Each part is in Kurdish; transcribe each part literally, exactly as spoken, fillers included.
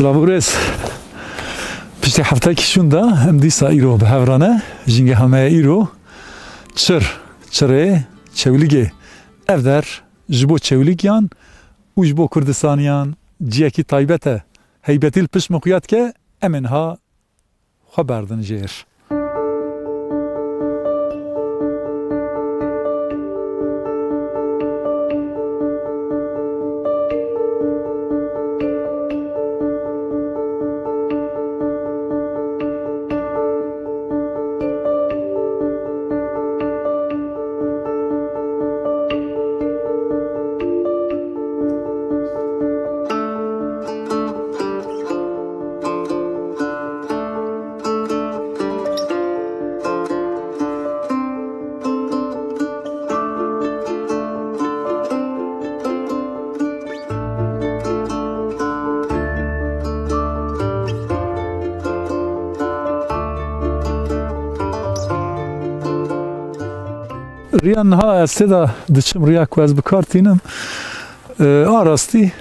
Silav û rêz. Piştî heftekî şûnda em dîsa îro bi hev re ne. Jîngeha me ye îro Çir, Çirê Çewlîgê. Ev der ji bo Çewlîgiyan û ji bo Kurdistaniyan ciyekî taybet e. Heybetî li pişt min xuya dike, em ê niha xwe berdin jêr. Riya niha ez tê de diçim, riya ku ez bi kar tînim, e, a rastî,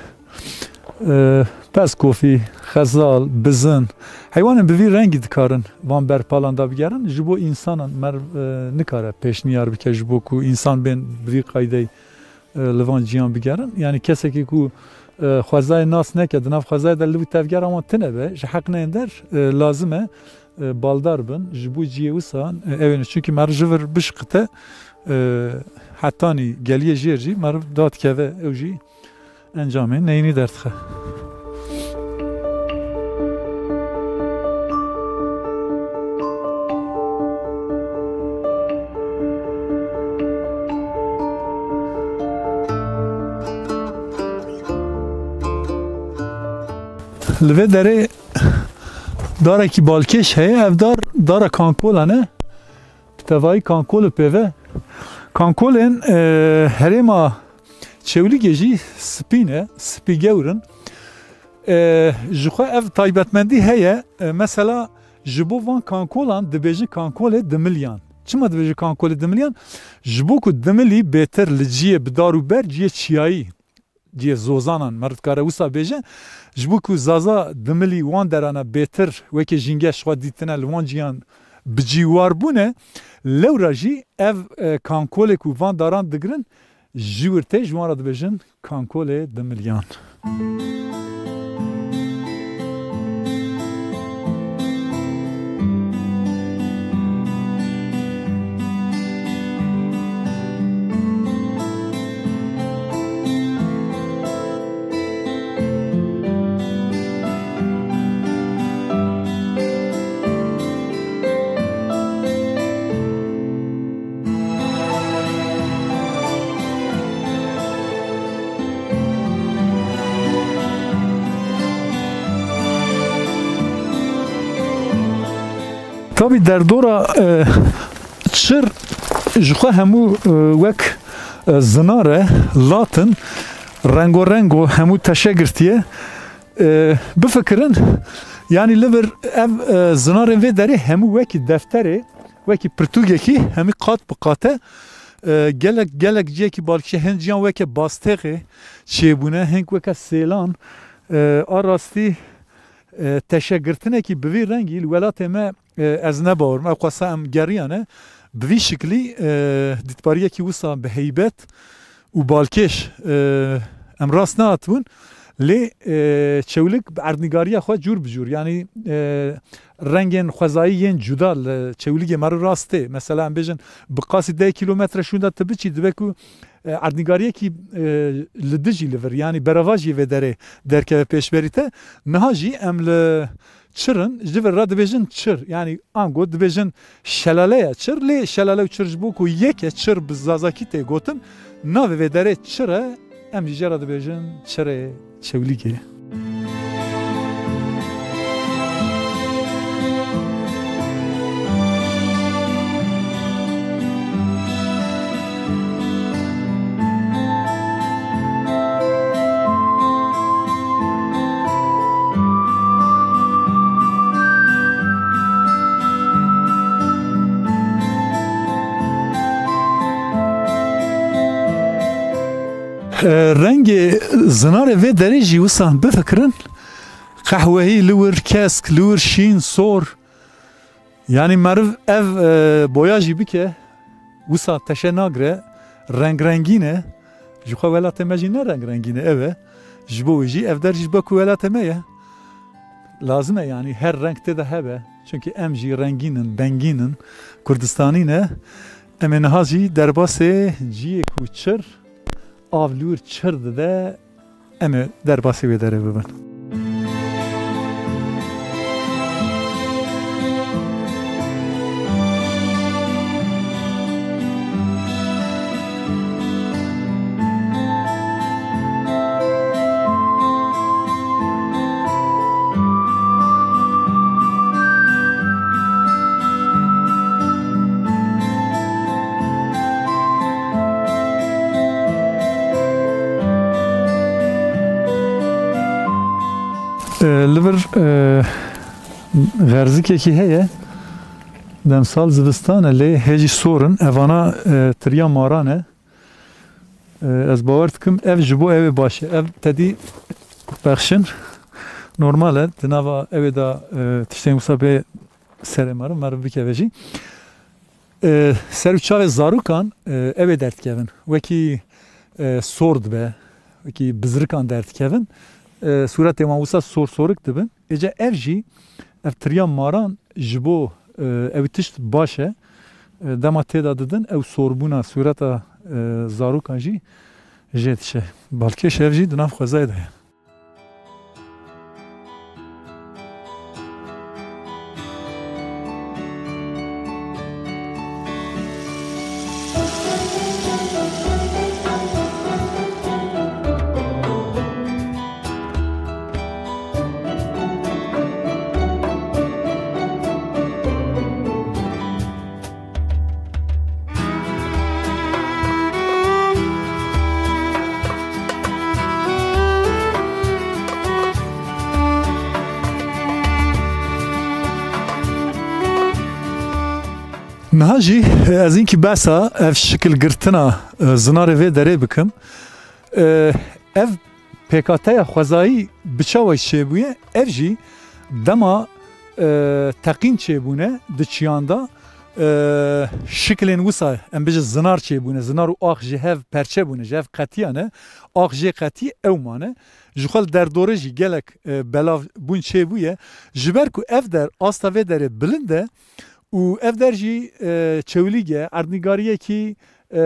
e, pezkofî, xezal, bizin, heywanên bi vî rengî dikarin van berpalan de bigerin. Ji bo însanan meriv, e, nikare pêşniyar bike ji bo ku însan bên bi vî qaydeyê, e, li van ciyan bigerin. Yanî kesekî ku, e, xwezayê nas neke, di nav xwezayê de li wî tevgera wan tune be, ji heqneyên der, e, lazim e, e, baldar bin ji bo cihê wisa, e, ew ên. Çunkî meriv ji vir bişiqite, e, hetanî geliyê jêr jî meriv dadikeve, ew jî encamê neyînî derdixe. Li vê derê darekî balkêş heye. Ev dar, dara kankolan e. Bi tevayî kankol û pê ve. Kankolên, e, herêma Çewlîgê jî spî ne, spî gewr in. E, ji xwe ev taybetmendî heye. E, mesela ji bo van kankolan dibêjin kankolê Dimiliyan. Çima dibêjin kankolê Dimiliyan? Ji bo ku Dimilî bêtir li ciyê bi dar û ber, ciyê çiyayî, cihê zozanan, meriv dikare wisa bêje, ji bo ku zaza Dimilî wan derana bêtir weke jîngeş xwe dîtine, li wan ciyan bi cî war bûne, lewra jî ev, e, kankolê ku van daran digirin, ji wir tê, ji wan re dibêjin kankolê Dimiliyan. Tabî derdora, e, çir ji xwe hemû, e, wek, e, zinar e, lat in, rengo rengo hemû teşe girtiye. E, bifikirin, yanî li vir ev, e, zinarên vê derê hemû wekî defterê, wekî pirtûkekî hemî qat bi qat e. E, gelek, gelek cihekî balkişe hin ciyan weke bastêxê çêbûne, hink weke sêlan. E, a rastî, e, teşegirtinekî bi vî rengî li welatê me, e, ez ne bawer im. Ew qasa em geriyane. Bi vî şiklî, e, dîtbariyekî wisa bi heybet û balkêş, e, em rast nehatibûn. Lê, e, çewlik bi erdnîgariya xwe cûr bi cûr, yanî, e, rengên xwezayî yên cuda li çewligê meriv rast tê. Mesela em bêjin bi qasî deh kîlometre şûnda tu biçî, dibe ku, e, erdnîgariyekî, e, li dijî li vir, yanî berava jî vê derê derkeve pêşberî te. Niha jî em li çir in, ji vir re dibêjin çir. Yanî ango dibêjin şelaleya çir, lê şelale û çir ji bo ku yek e, çir bi zazakî tê gotin, navê vê derê çir e, em jî jê re dibêjin çirê Çewlîgê. E, rengê zinarê vê derê jî wisa bifikirin, qehweyî, li wir kesk, li wir şîn, sor. Yanî meriv ev, e, boya jî bike, wisa teşe nagire, rengrengîn e. Ji xwe welatê me jî ne rengrengîn e, ev e. Ji bo wê jî ev der jî ji bo ku welatê me ye. Lazim e, yanî her reng tê de hebe. Çunkî em jî rengîn in, bengîn in, Kurdistanî ne. Em ê niha jî derbasê ciyê ku çir, av li wir çir dide, em ê derbasî wê derê bibin. E, li vir, e, xerzikekî heye. Demsal zivistan e, lê hê jî sor in. Evana, e, tiriya maran e. E, ez bawer dikim, ev ji bo ew ê baş e. Ev tedî bexşin normal e. Di nava ew ê de, e, tiştên wisa bê serê meriv, meriv bikeve jî. E, ser û çavê zarokan, e, ew ê derdikevin. Wekî, e, sor dibe, wekî bizrikan derdikevin. E, sûretê wan wisa sor sorik dibin. Êca ev jî, ev tiriya maran ji bo, e, ew tişt baş e. E, dema tê de didin, ew sorbûna sûreta, e, zarokan jî jê diçe. Balkêş ev jî di nav xwezayê de ye. Niha jî, e, ez înkî behsa ev şikilgirtina, e, zinarê vê derê bikim. E, ev pêkateya xwezayî bi çawa çêbûye? Ev jî dema, e, teqîn çêbûne di çiyan de, e, şikilên wisa, em bêjin zinar çêbûne, zinar û ax ji hev perçe bûne, ji hev qetiyane, ax jê qetî ew mane. Ji xwe li derdorê jî gelek, e, belav bûn çêbûye. Ji ber ku ev der, asta vê derê bilind e, û ev der jî, e, Çewlîg e, erdnîgariyekî, e,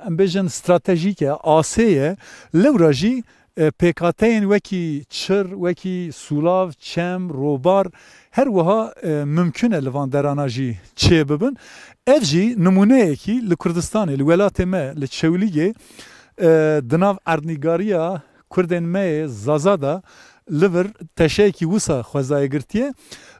em bêjin stratejîk e, asê ye. Lewra jî, e, pêkhateyên wekî çir, wekî sûlav, çem, robar, her wiha, e, mimkun e li van derana jî çêbibin. Ev jî nimûneyekî li Kurdistanê, li welatê me, li Çewlîgê, e, di nav erdnîgariya Kurdên me yê Zaza de, li vir teşeyekî wisa xwezayê girtiye.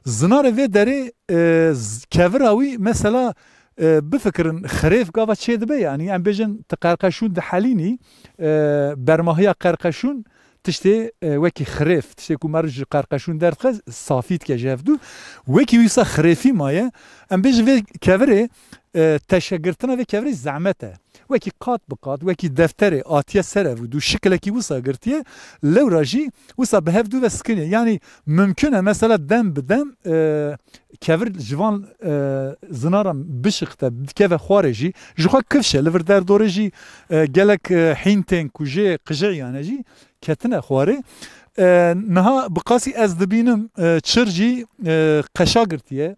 Zinarê vê derê, e, z-, kevira wî mesela, e, bifikirin xirêf gava çê dibe, yanî em bêjin tu qerqeşûn dihelînî, e, bermahiya qerqeşûn tiştê, e, wekî xirêf, tiştê ku meriv ji qerqeşûn derdixe, safî dike ji hevdû. Wekî wisa xirêfî maye. Em bêjin vê kevirê, e, teşegirtina vê kevirê zehmet e. Wekî qat bi qat, wekî defterê atiye ser ev û dû şikilekî wisa girtiye, lewra jî wisa bi hev dû ve sikiniye. Yanî mimkun e mesela dem bi dem, e, kevir ji van, e, zinaran bişiqte, bikeve xwarê jî, ji xwe kifş e, li vir derdorê jî, e, gelek, e, hîn tên ku jê qijeyane jî ketine xwarê. E, niha bi qasî ez dibînim, e, çir jî, e, qeşa girtiye,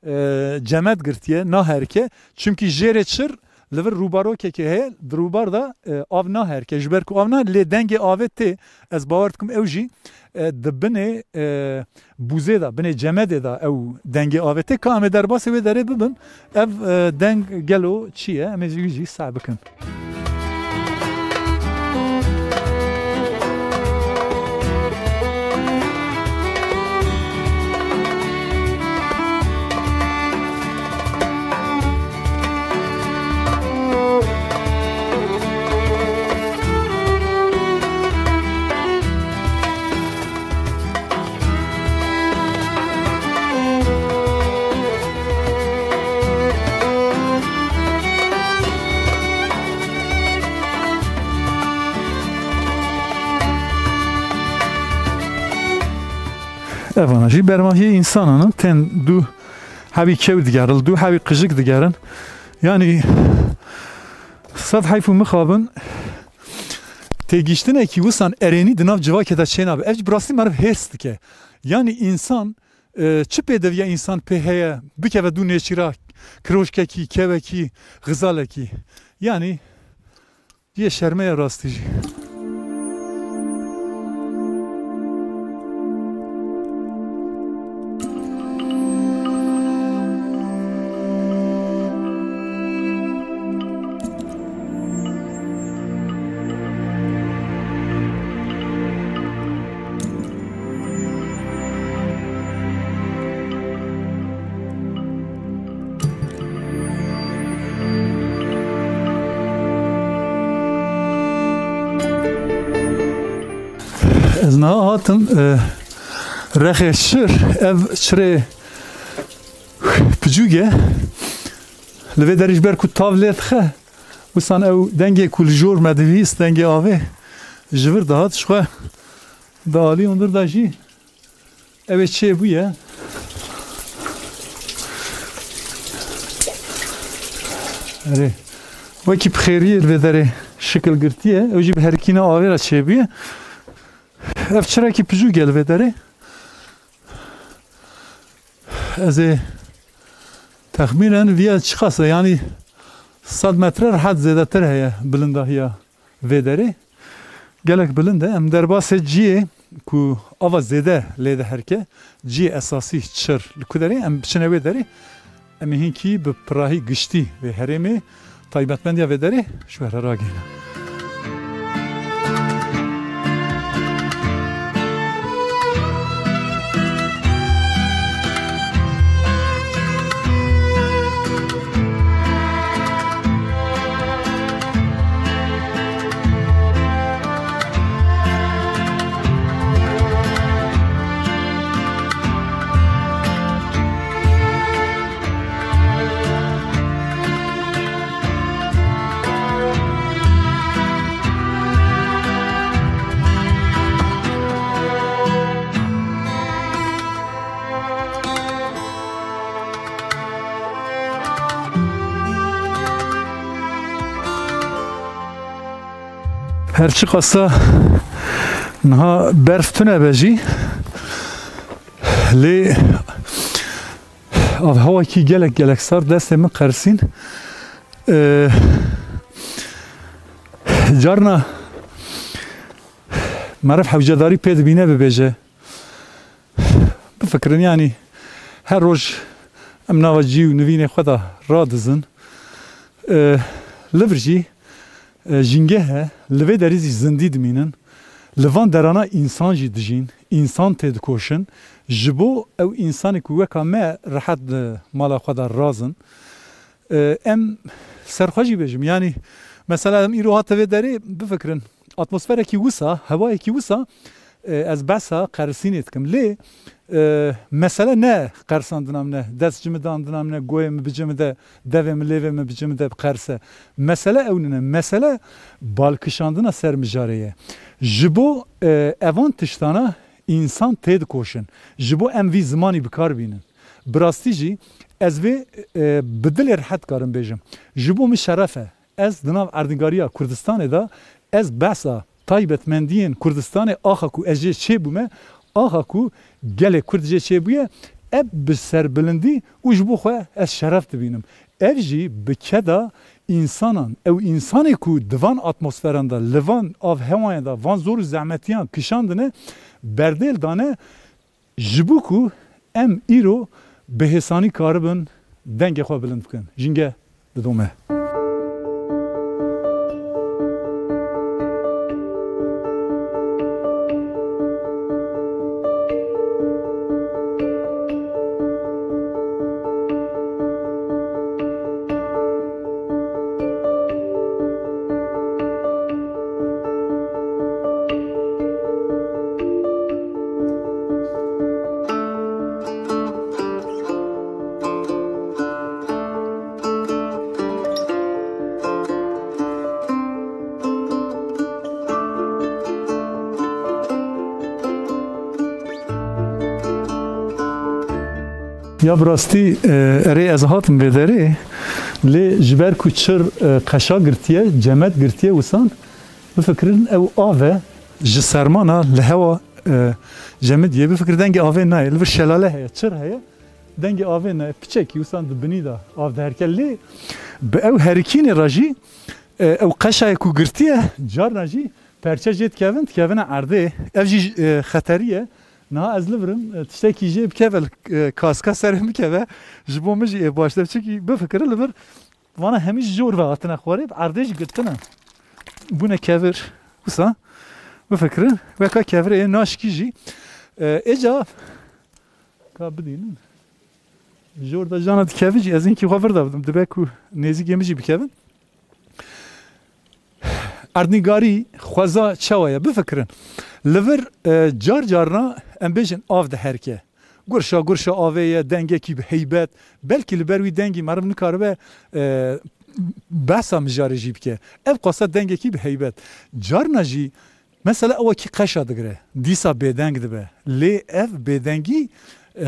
e, cemed girtiye, naherike. Çimkî jêrê çir li vir rûbarokekê heye, di rûbar de, e, av naherike. Ji ber ku av na, lê dengê avê tê, ez bawer dikim ew jî, e, di binê, e, bûzê de, binê cemedê de ew dengê avê tê. Ka em ê derbasê wê derê bibin, ev, e, deng gelo çi ye? Em ê ji wî jî seh bikin. Evana jî bermahiyê însanan in, tên dû hewî kew digerin, dû hewî qijik digerin. Yanî sed heyf û mixabin têgihiştinekî wisan erênî di nav civakê de çênabe. Ev jî bi rastî meriv hêrs dike. Yanî însan, e, çi pêdiviya însan pê heye, bikeve dû nêçîra kirojkekî, kewekî, xizalekî? Yanî yê şerme ye rastî jî. Ez niha hatim, e, rexê şir, ev çirê picûk e. Li vê derê ji ber ku tav lê dixe, wisan ew dengê ku li jor me dibihîst, dengê avê ji vir dihat, ji xwe di alî hundir de jî ew ê çêbûye. Erê, wekî bi xêriyê li vê derê şikil girtiye, ew jî bi herikîna avê re çêbûye. Ev çirekî picûk e li vê derê. Ez ê texmînen viya çiqas e, yanî sed metre rehet zêdetir heye bilindahiya vê derê. Gelek bilind e. Em derbasê cihê ku ava zêde lê diherike, cihê esasî çir li ku derê, em biçine wê derê. Em ê hinkî bi pirahî giştî vê herêmê, taybetmendiya vê derê ji we re ragihînim. Her çiqasa niha berf tune be jî, lê avhewakî gelek gelek sar, destê min qersîn. Ee, carna meriv hewcedarî pê dibîne, bibêje, bifikirin, yanî her roj em nava cî û nivînê xwe de radizin. Ee, li vir jî, e, jîngeh e, li vê derî zî zindî dimînin. Li van derana însan jî dijîn. însan têdikoşin, ji bo ew însanê ku weka me rehet di mala xwe de razin, e, em ser xwe jî bêjim. Yanî mesela em îro hate vê derê bifikirin. Atmosferekî wisa, hewayekî wisa, e, ez behsa qerisînê dikim. Lê, e, mesele ne qerisandina min e, dest ji min dandina min e, goyê min bi ci min de, devê min, lêvê min bi ci min de bi qeris e. Mesele ew nine. Mesele balkişandina ser mijarê ye. Ji bo, e, evan tiştana însan têdikoşin. Ji bo em vî zimanî bi kar bînin. Bi rastî jî ez vê, e, bi dilê rehet karim bêjim. Ji bo min şeref e. Ez di nav erdnîgariya Kurdistanê de ez behsa taybetmendiyên Kurdistanê axa ku ez jê çêbûme, axa ku gelê Kurd jê çêbûye, ev bi serbilindî û ji bo xwe ez şeref dibînim. Ev jî bi keda însanan, ew însanê ku di van atmosferan de, li van avhewayan de, van zor û zehmetiyan kişandine, berdêl dane, ji bo ku em îro bi hêsanî karibin dengê xwe bilind bikin. Jînge didome. Ya bi rastî, e, erê ez hatim vê derê, lê ji ber ku çir, e, qeşa girtiye, cemet girtiye wisan, bifikirin ew av e, ji sermana li hewa, e, cemidiye, bifikir dengê avê nayê, li vir şelale heye, çir heye, dengê avê nayê, piçekî wisan di binî de av diherike. Lê bi ew herikînê re jî, e, ew qeşayê ku girtiye, carna jî perçe jê dikevin, dikevine erdê. Ev jî, e, xeterî ye. Niha ez li vir im, e, tiştekî jê bikeve, li, e, kaska serê bikeve, ji bo min jî ê baş de. Çimkî bifikire li vir vana hemî ji jor ve hatine xwarê, bi erdê jî girtine. Bûne kevir. Wisa bifikirin, weka kevirê yê naşikî jî. E, êca ka bidînin. Jor de jana dikevin jî, ez hinkî xwe vir de bidim. Dibe ku nêzîkê min jî bikevin. Erdnîgarî xweza çawa ye? Bifikirin. Li vir, e, car carna em bêjin av diherike. Gurşa gurşa avê ye, dengekî bi heybet. Belkî li ber wî dengî meriv nikaribe, e, behsa mijarê jî bike. Ev qasa dengekî bi heybet. Carna jî mesela ew wekî qeşa digire. Dîsa bêdeng dibe. Lê ev bêdengî, e,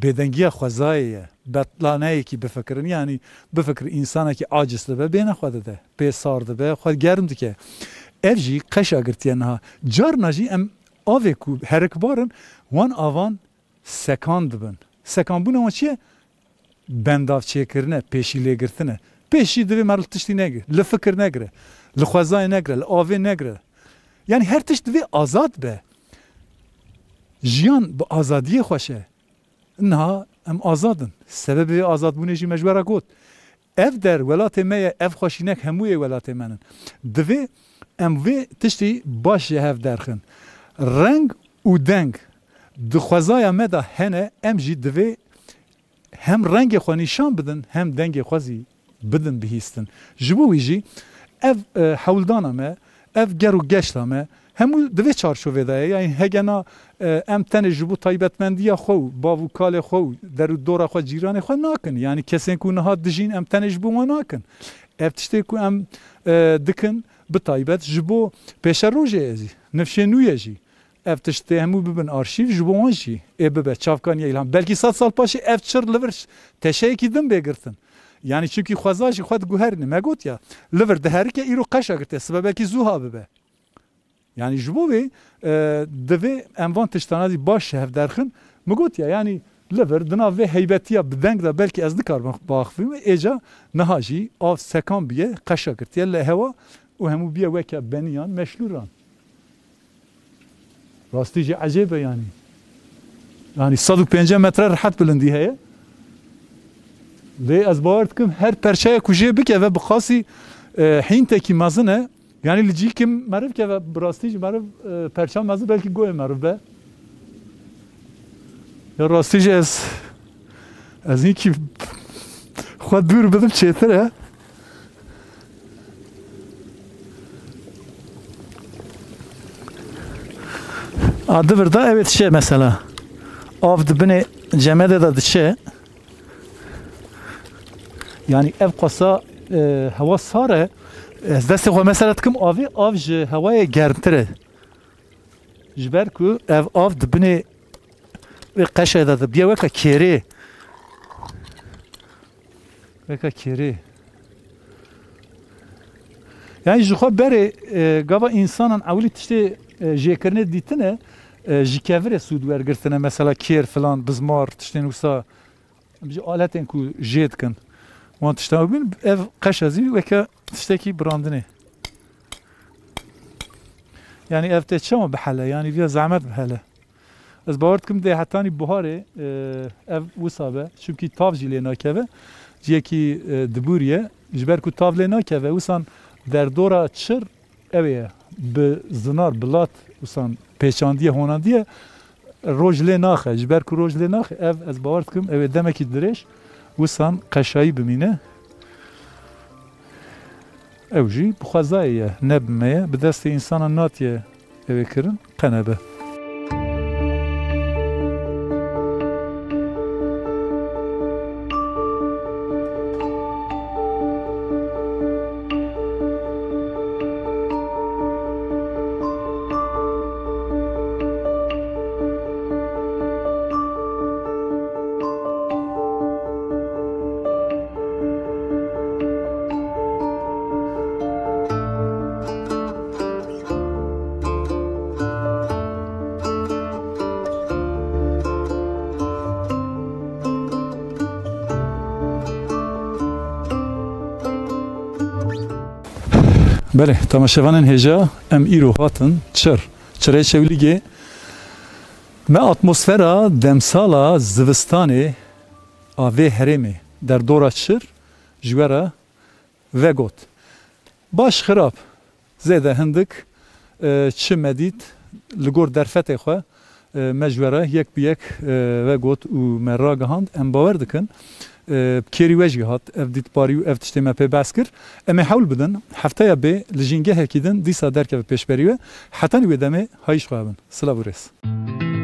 bêdengiya xwezayê ye. Betlaneyekî bifikirin. Yanî bifikir, însanekî aciz dibe, bêhna xwe dide. Pê sar dibe, xwe germ dike. Ev jî qeşa girtiye niha. Carna jî em avê ku herikbar in, wan avan sekan dibin. Sekanbûna wan çi ye? Bendavçêkirine, pêşîlêgirtine. Pêşî divê meriv tiştî negire, li fikir negire, li xwezayê negire, li avê negire. Yanî her tişt divê azad be. Jiyan bi azadiyê xweş e. Niha em azad in. Sebebê vê azadbûnê jî me ji we re got. Ev der welatê me ye, ev xweşînek hemûyê welatê me nin. Divê em vê tiştî baş ji hev derxin. Reng û deng di xwezaya me de hene, em jî divê hem rengê xwe nîşan bidin, hem dengê xwe zî bidin bihîstin. Ji bo wî jî ev, e, hewldana me, ev ger û geşta me, hemû di vê çarçovê de ye. Yanî hegena, e, em tenê ji bo taybetmendiya xwe û bav û kalê xwe û der û dora xwe, cîranê xwe nakin. Yanî kesên ku niha dijîn, em tenê ji bo wan nakin. Ev tiştê ku em, e, dikin, bi taybet ji bo pêşerojê ye zî, nifşê nû ye jî. Ev tiştê hemû bibin arşîv, ji bo wan jî ê bibe çavkaniya îlham. Belkî sed sal paşê ev çir li vir teşeyekî din bê girtin. Yanî çimkî xweza jî xwe diguherîne. Me got ya, li vir diherike, îro qeşa girtiye, sibe belkî zû ha bibe. Yanî ji bo vê, e, divê em van tiştana zî baş ji hev derxin. Min got ya, yanî li vir di nav vê heybetiya bi deng de belkî ez nikarim biaxivîme, êca niha jî av sekan bûye, qeşa girtiye, li hewa û hemû bûye weke beniyan, meşlûran. Rastî jî ecêb e yanî. Yanî sed û pêncî metre rehet bilindî heye. Lê ez bawer dikim her perçeyek ku jê bikeve bi qasî, e, hîntekî mezin e. Yanî li cî kim meriv keve, bi rastî jî meriv, e, perça mezin belkî goyê meriv be. Ya rastî jî ez, ez hinkî xwe dûr bidim çêtir e. A di vir de ew ê diçe mesela. Av di binê cemedê de diçe. Yani ev qasa, e, hewa sar e. Ez destê xwe mesela dikim avê, av ji hewayê germtir e. Ji ber ku ev av di binê vê qeşê de dibiye weke kêrê. Weke kêrê. Yani ji xwe berê, e, gava însanan ewilî tiştê, e, jêkirinê dîtine, e, ji kevirê sûd wergirtine. Mesela kêr filan, bizmar, tiştên wisa. Em ji aletên ku jê dikin. Wan tiştan bîn, ev qeşa zî weke tiştekî birandinê. Yani ev tê çawa bihele, yani viya zehmet bihele. Ez bawer dikim dê hetanî buharê, e, ev wisa be. Çimkî tav jî lê nakeve. Ciyekî, e, dibûriye. Ji ber ku tav lê nakeve, wisan derdora çir ew ê ye. Bi zinar, bi lat, wisan pêçandiye, honandiye, roj lê naxe. Ji ber ku roj lê naxe, ev ez bawer dikim, ew ê demekî dirêj, wisan qeşayî bimîne. Ew jî bi xwezayê ye, ne bi me ye. Bi destê însanan natiye ew ê kirin, qe nebe. Belê, temaşevanên hêja, em îro hatin Çir. Çirê Çewlîgê. Me atmosfera demsala zivistanê a vê herêmê derdora Çir ji we re vegot. Baş xirab, zêde hindik, e, çi me dît li gor derfetê xwe, e, me ji we re yek bi yek, e, vegot û me ragihand. Em bawer dikin, e, bi kêrî we jî hat ev dîtbarî û ev tiştê me pê behs kir. Em ê hewl bidin, hefteya bê li jîngehekî din dîsa derkeve pêşberî we. Hetanî wê demê hayîş xwe hebin. Silav û rêz.